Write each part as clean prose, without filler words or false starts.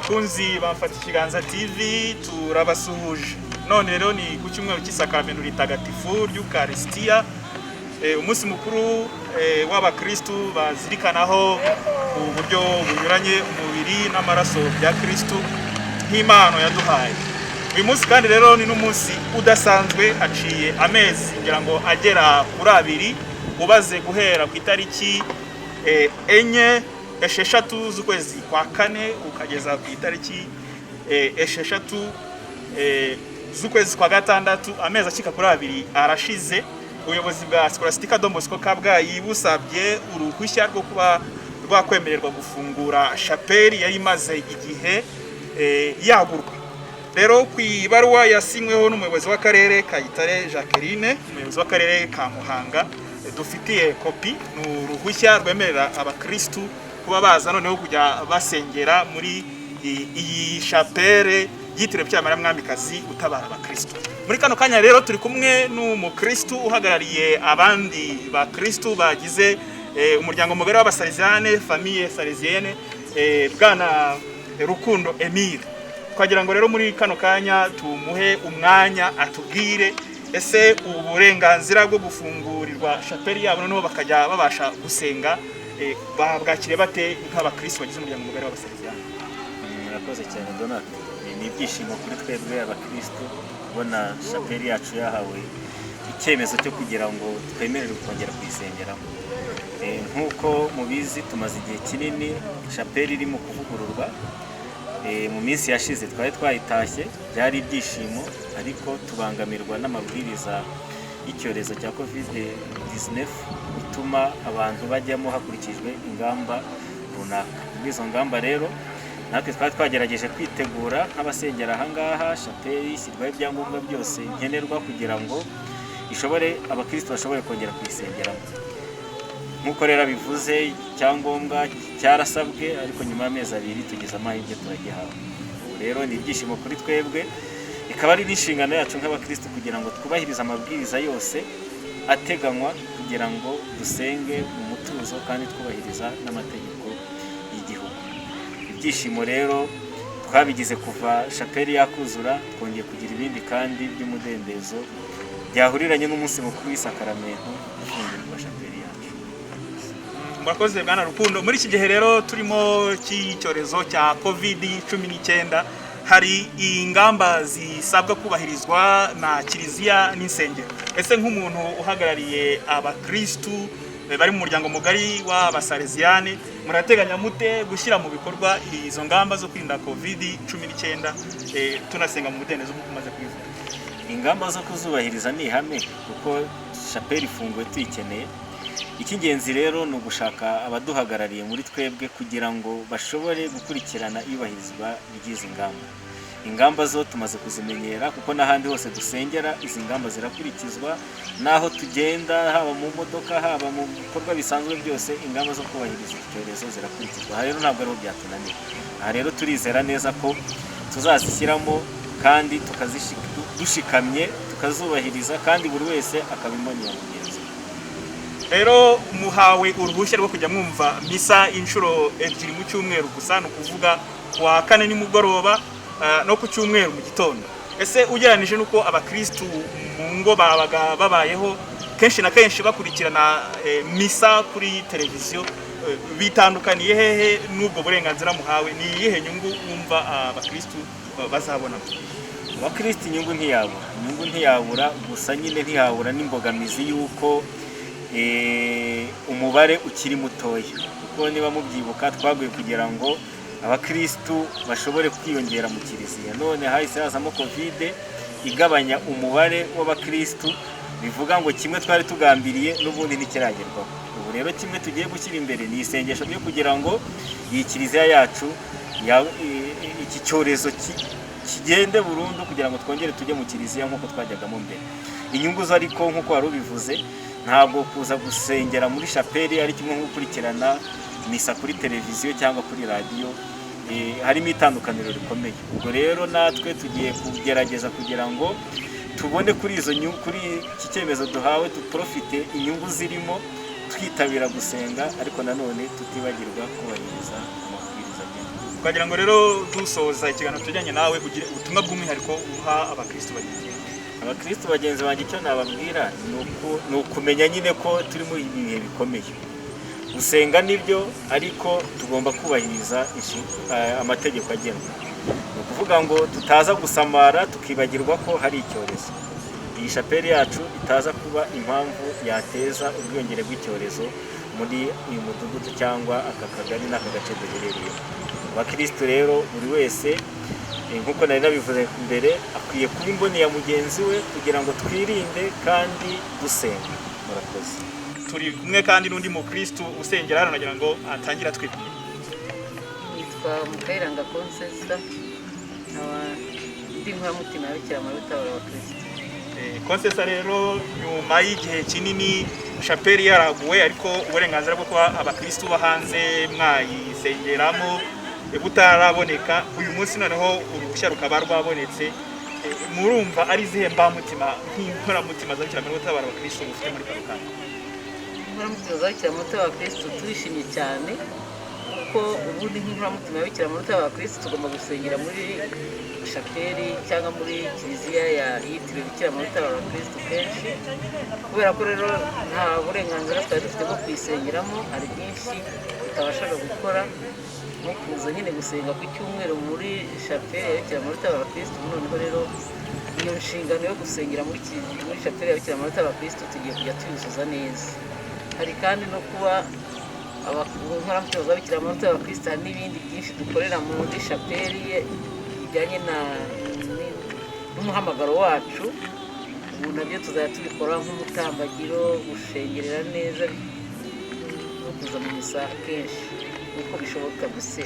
Bakunzi bamfata ikiganza TV, turabasuhuje. None rero ni ku cyumweru cy'isakaramentu ritagatifu ry'Ukarisitiya, umunsi mukuru w'abakristu bazirikanaho ku buryo bunyuranye umubiri n'amaraso bya Kristu nk'impano yaduhaye. Uyu munsi kandi rero ni n'umunsi udasanzwe. Haciye amezi ngira ngo agera kuri 2, ubaze guhera ku itariki 4, 6 z'ukwezi kwa kane ukageza ku itariki 6 z'ukwezi kwa gatandatu, amezi akika kuri 2 arashize ubuyobozi bwa Scholastica Don Bosco Kabgayi busabye uruhushya rwo kuba rwakwemererwa gufungura shapeli yari imaze igihe yagurwa. Rero ku ibaruwa yasinyweho n'umuyobozi w'akarere Kayitare Jacqueline, umuyobozi w'akarere ka Muhanga, dufitiye kopi, ni uruhushya rwemerera abakristu kuba baza noneho kujya basengera muri iyi shapere yitiriwe Bikira Mariya Mwamikazi utabara abakristu. Muri kano kanya rero turi kumwe n'umukristu uhagarariye abandi bakristu bagize umuryango mugari w'Abasalesiane, Famille Salesienne, bwana Rukundo Emile. Twagira ngo rero muri kano kanya tumuhe umwanya atubwire ese ubu burenganzira bwo gufungurirwa shapeli yabo noneho bakajya babasha gusenga babwakire bate nk'abakristu bagize umuryango mugari w'Abasalesiane. Murakoze cyane, Donat. Ni ibyishimo kuri twebwe abakristu kubona shapeli yacu yahawe icyemezo cyo kugira ngo twemererwe kongera kuyisengeramo. Nk'uko mubizi, tumaze igihe kinini shapeli irimo kuvugururwa. Mu minsi yashize twari twayitashye, byari ibyishimo, ariko tubangamirwa n'amabwiriza y'icyorezo cya Covid 19 ituma abantu bajyamo hakurikijwe ingamba runaka. Muri izo ngamba rero natwe twari twagerageje kwitegura nk'abasengera ahangaha, shapeli ishyirwaho ibyangombwa byose nkenerwa kugira ngo ishobore, abakristo bashobore kongera kuyisengeramo. Nk'uko rero bivuze, icyangombwa cyarasabwe, ariko nyuma y'amezi 2 tugize amahirwe turagihawe. Ubu rero ni ibyishimo kuri twebwe, ikaba ari n'inshingano yacu nk'abakristo kugira ngo twubahirize amabwiriza yose ateganywa kugira ngo dusenge mu mutuzo kandi twubahiriza n'amategeko y'igihugu. Ibyishimo rero twabigize kuva shapeli yakuzura, twongeye kugira ibindi kandi by'umudendezo byahuriranye n'umunsi mukuru w'isakaramentu ufungurwa shapeli yacu. Murakoze, bwana Rukundo. Muri iki gihe rero turimo cy'icyorezo cya Covid 19, hari ingamba zisabwa kubahirizwa na kiliziya n'insengero. Ese nk'umuntu uhagarariye abakristu bari mu muryango mugari w'Abasaleziyane, murateganya mute gushyira mu bikorwa izo ngamba zo kwirinda Covid 19, tunasenga mu mudendezo nk'uko umaze kubivuga? Ingamba zo kuzubahiriza ni ihame, kuko shapeli ifunguye tuyikeneye. Icy'ingenzi rero ni ugushaka abaduhagarariye muri twebwe kugira ngo bashobore gukurikirana iyubahirizwa ry'izi ngamba. Ingamba zo tumaze kuzimenyera, kuko n'ahandi hose dusengera izi ngamba zirakurikizwa, n'aho tugenda, haba mu modoka, haba mu bikorwa bisanzwe byose, ingamba zo kubahiriza iki cyorezo zirakurikizwa. Aha rero ntabwo ariho byatunaniye. Aha rero turizera neza ko tuzazishyiramo kandi dushikamye tukazubahiriza, kandi buri wese akaba imboni ya mugenzi we. Rero muhawe uruhushya rwo kujya mwumva misa inshuro 2 mu cyumweru gusa, ni ukuvuga ku wa kane nimugoroba no ku cyumweru mu gitondo. Ese ugereranije n'uko abakristu mu ngo babaga babayeho kenshi na kenshi bakurikirana misa kuri televiziyo, bitandukaniye hehe n'ubwo burenganzira muhawe? Ni iyihe nyungu wumva abakristu bazabonamo? Abakristo inyungu ntiyabura, inyungu ntiyabura, gusa nyine ntihabura n'imbogamizi y'uko umubare ukiri mutoya, kuko niba mubyibuka twaguye kugira ngo abakristu bashobore kwiyongera mu kiliziya, none hahise hazamo Covid igabanya umubare w'abakristu, bivuga ngo kimwe twari tugambiriye n'ubundi ntikiragerwaho. Ubu rero kimwe tugiye gushyira imbere ni isengesho ryo kugira ngo iyi kiliziya yacu iki cyorezo kigende burundu, kugira ngo twongere tujye mu kiliziya nk'uko twajyagamo mbere. Inyungu zo ariko, nk'uko wari ubivuze, ntabwo kuza gusengera muri shapeli ari kimwe nko gukurikirana misa kuri televiziyo cyangwa kuri radiyo. Harimo itandukaniro rikomeye. Ubwo rero natwe tugiye kugerageza kugira ngo tubone kuri izo nyungu, kuri iki cyemezo duhawe, duprofite inyungu zirimo, twitabira gusenga, ariko nanone tutibagirwa kubahiriza amabwiriza agenga. Twagira ngo rero dusoza ikiganiro tujyanye nawe, ugire ubutumwa bw'umwihariko uha abakristu bagenzi bawe. Abakristu bagenzi banjye, icyo nababwira ni ukumenya nyine ko turi muri ibi bihe bikomeye. Gusenga nibyo, ariko tugomba kubahiriza amategeko agenwa. Ni ukuvuga ngo tutaza gusamara tukibagirwa ko hari icyorezo. Iyi shapeli yacu itaza kuba impamvu yateza ubwiyongere bw'icyorezo muri uyu mudugudu cyangwa aka kagari n'aka gace duherereyemo. Abakristu rero, buri wese, nk'uko nari nabivuze mbere, akwiye kuba imboni ya mugenzi we kugira ngo twirinde kandi dusenga. Murakoze. Turi kumwe kandi n'undi mukristu usengera hano, nagira ngo atangire atwibwira. Nitwa Mukayiranga Konsesa, nkaba ndi inkoramutima ya Bikira Mariya utabara abakirisitu. Konsesa rero, nyuma y'igihe kinini shapeli yaraguwe, ariko uburenganzira bwo kuba abakristu bo hanze mwayisengeramo butaraboneka, uyu munsi noneho uruhushya rukaba rwabonetse. Murumva ari izihe mbamutima nk'inkoramutima za Bikira Mariya utabara abakristu mufite muri kano kanya? Inkoramutima za Bikira Mariya utabara abakirisitu, turishimye cyane, kuko ubundi nk'inkoramutima ya Bikira Mariya utabara abakirisitu tugomba gusengera muri shapeli cyangwa muri kiliziya ya yitiriwe Bikira Mariya utabara abakirisitu kenshi. Kubera ko rero nta burenganzira twari dufite bwo kuyisengeramo, hari byinshi tutabashaga gukora, nko kuza nyine gusenga ku cyumweru muri shapeli ya Bikira Mariya utabara abakirisitu. Noneho rero iyo nshingano yo gusengera muri shapeli ya Bikira Mariya utabara abakirisitu tugiye kujya tuyuzuza neza. Hari kandi no kuba inkoramutima za Bikira Mariya utabara abakirisitu, hari n'ibindi byinshi dukorera muri shapeli ye bijyanye n'umuhamagaro wacu. Ubu nabyo tuzajya tubikora, nk'umutambagiro, gushengerera neza no kuza mu misa kenshi uko bishoboka, gusa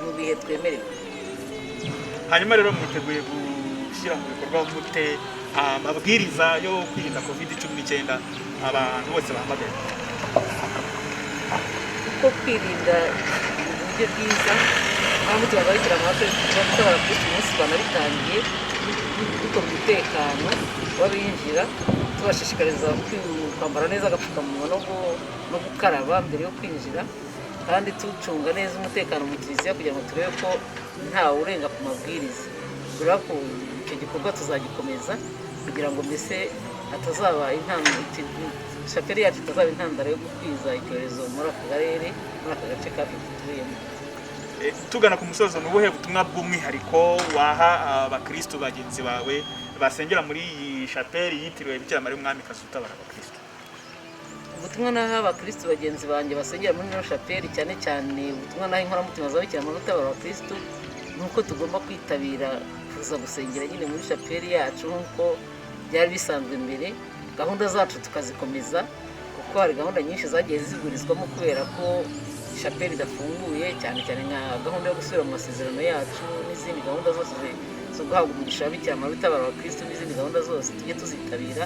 mu bihe twemerewe. Hanyuma rero mwiteguye gushyira mu bikorwa mute amabwiriza yo kwirinda COVID-19 abantu bose bahamagaye? Kuko kwirinda mu buryo bwiza, inkoramutima za Bikira Mariya utabara abakirisitu, umunsi banabitangiye dukora umutekano w'abinjira, tubashishikariza kwambara neza agapfukamunwa no gukaraba mbere yo kwinjira, kandi tucunga neza umutekano mu kiliziya kugira ngo turebe ko ntawe urenga ku mabwiriza. Kubera ko icyo gikorwa tuzagikomeza kugira ngo mbese hatazaba shapeli yacu itazaba intandaro yo gukwiza icyorezo muri aka karere, muri aka gace kacu dutuyemo. Tugana ku musozo, ni ubuhe butumwa bw'umwihariko waha abakristu bagenzi bawe basengera muri iyi shapeli yitiriwe Bikira Mariya Umwamikazi utabara abakristu? Ubutumwa naha abakirisitu bagenzi banjye basengera muri ino shapeli, cyane cyane ubutumwa naha inkoramutima za Bikira Mariya utabara abakirisitu, ni uko tugomba kwitabira kuza gusengera nyine muri shapeli yacu nk'uko byari bisanzwe mbere, gahunda zacu tukazikomeza, kuko hari gahunda nyinshi zagiye zigurizwamo kubera ko shapeli idafunguye, cyane cyane nka gahunda yo gusubira mu masezerano yacu n'izindi gahunda zose zo guhabwa umugisha wa Bikira Mariya utabara abakirisitu n'izindi gahunda zose tujye tuzitabira,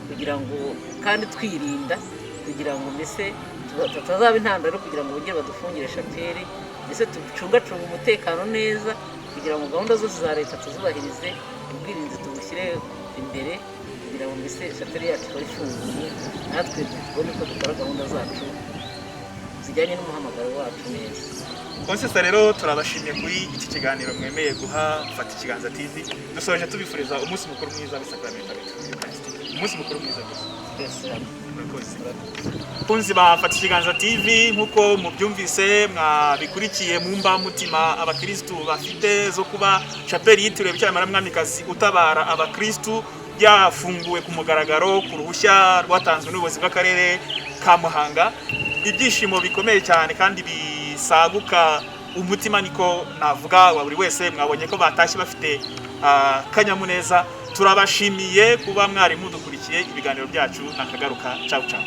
kugira ngo kandi twirinda, kugira ngo mbese tutazaba intandaro kugira ngo bongere badufungire shapeli. Mbese ducungacunge umutekano neza kugira ngo gahunda zose za leta tuzubahirize, ubwirinzi tubushyire imbere, kugira ngo mbese shapeli yacu ikore ifunguye, natwe tubone ko dukora gahunda zacu zijyanye n'umuhamagaro wacu neza. Konsesa rero, turabashimiye kuri iki kiganiro mwemeye guha Fata Ikiganza TV. Dusoje tubifuriza umunsi mukuru mwiza w'Isakramentu Ritagatifu ry'Ukaristiya. Umunsi mukuru mwiza gusa. Twese hamwe. Murakoze. Bakunzi ba Fata Ikiganza TV, nk'uko mubyumvise, mwabikurikiye mu mbamutima abakristu bafite zo kuba chapelle yitiriwe Bikira Mariya Mwamikazi utabara abakristu yafunguwe ku mugaragaro ku ruhushya rwatanzwe n'ubuyobozi bw'akarere ka Muhanga. Ibyishimo bikomeye cyane kandi bisaguka umutima, niko navuga, wa buri wese. Mwabonye ko batashye bafite akanyamuneza. Turabashimiye kuba mwari mudukurikiye ibiganiro byacu. Nakagaruka, ciao ciao.